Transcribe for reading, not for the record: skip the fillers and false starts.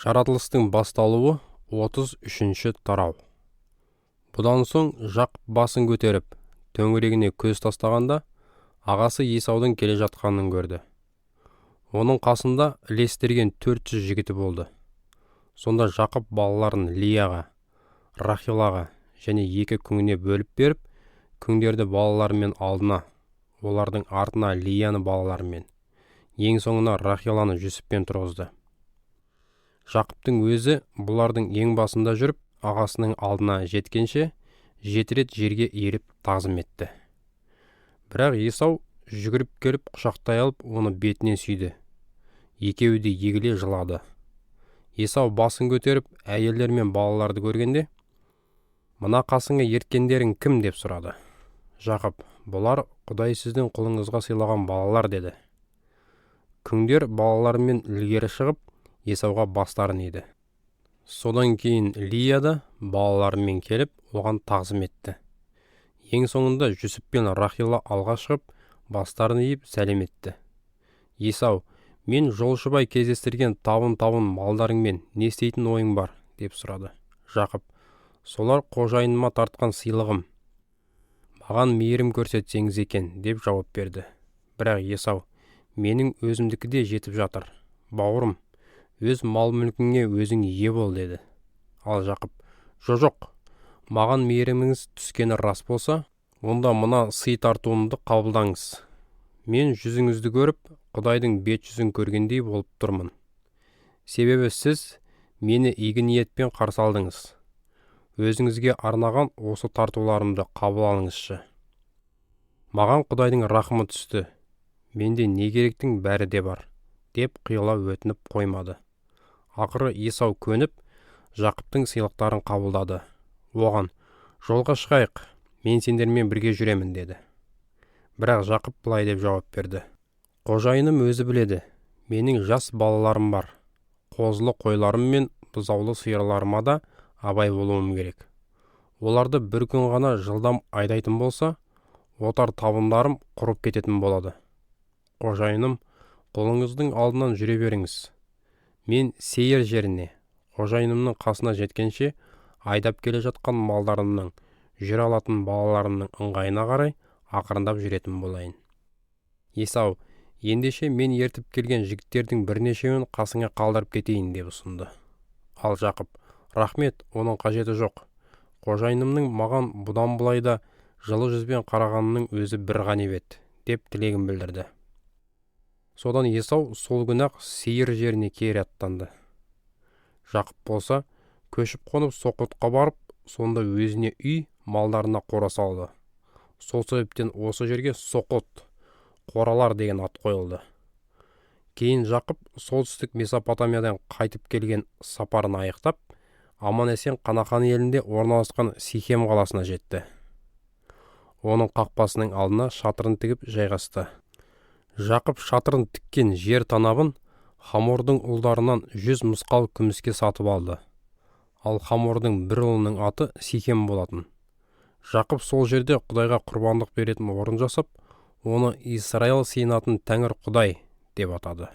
Жаратылыстың басталуы, 33 тарау. Бұдан соң Жақып басын көтеріп, төңірегіне көз тастағанда, ағасы Есаудың келе жатқанын көрді. Оның қасында ілестірген 400 жігіті болды. Сонда Жақып балаларын Лияға, Рахилаға және екі күңіне бөліп беріп, күңдерді балаларымен алдына, олардың артына Лияны балаларымен, ең соңына Рахиланы Жүсіппен тұрғызды. Жақыптың өзі бұлардың ең басында жүріп, ағасының алдына жеткенше, 7 рет жерге иіліп тағзым етті. Бірақ Есау жүгіріп келіп құшақтай алып, оны бетінен сүйді. Екеуі де егіле жылады. Есау басын көтеріп, әйелдер мен балаларды көргенде, «Мына қасыңа ерткендерің кім?» деп сұрады. Жақып: «Бұлар Құдай сіздің құлыңызға сыйлаған балалар», деді. Күңдер балаларымен ілгері шығып, Есауға бастарын иді. Содан кейін Лия да балаларымен келіп, оған тағзым етті. Ең соңында Жүсіп пен Рахила алға шығып, бастарын иіп сәлем етті. Есау: «Мен жолшыбай кездестірген табын-табын малдарыңмен не істейтін ойың бар?» деп сұрады. Жақып: «Солар қожайыныма тартқан сыйлығым. Маған мейірім көрсетсеңіз екен», деп жауап берді. Бірақ Есау: «Менің өзімдікі де жетіп жатыр. Бауырым, өз мал-мүлкіңе өзің ие бол», деді. Ал Жақып: «Жо-жоқ, маған мейіріміңіз түскені рас болса, онда мына сый тартуымды қабылдаңыз. Мен жүзіңізді көріп, Құдайдың бет жүзін көргендей болып тұрмын. Себебі сіз мені игі ниетпен қарсы алдыңыз. Өзіңізге арнаған осы тартуларымды қабыл алыңызшы. Маған Құдайдың рахымы түсті. Менде не керектің бәрі де бар», деп қиыла өтініп қоймады. Ақыры Есау көніп, Жақыптың сыйлықтарын қабылдады. Оған: «Жолға шығайық, мен сендермен бірге жүремін», деді. Бірақ Жақып былай деп жауап берді: «Қожайыным өзі біледі, менің жас балаларым бар. Қозылы қойларым мен бұзаулы сиырларыма да абай болуым керек. Оларды бір күн ғана жылдам айдайтын болса, отар табындарым құрып кететін болады. Қожайыным, қолыңыздың алдынан жүре беріңіз. Мен Сейір жеріне, қожайынымның қасына жеткенше, айдап келе жатқан малдарымның, жүре алатын балаларымның ыңғайына қарай ақырындап жүретін болайын». Есау: «Ендеше мен ертіп келген жігіттердің бірнешеуін қасыңа қалдырып кетейін», деп ұсынды. Ал Жақып: «Рахмет, оның қажеті жоқ. Қожайынымның маған бұдан былай да жылы жүзбен қарағанының өзі бір ғанибет», деп тілегін білдірді. Содан Есау сол күні-ақ Сейір жеріне кері аттанды. Жақып болса, көшіп қонып Соқотқа барып, сонда өзіне үй, малдарына қора салды. Сол себептен осы жерге Соқот, қоралар деген ат қойылды. Кейін Жақып солтүстік Месопотамиядан қайтып келген сапарын аяқтап, аман-есен Қанақан елінде орналасқан Сихем қаласына жетті. Оның қақпасының алдына шатырын тігіп жайғасты. Жақып шатырын тіккен жер танабын Хамордың ұлдарынан 100 мысқал күміске сатып алды. Ал Хамордың бір ұлының аты Сихем болатын. Жақып сол жерде Құдайға құрбандық беретін орын жасап, оны Израиль сыйынатын Тәңір Құдай деп атады.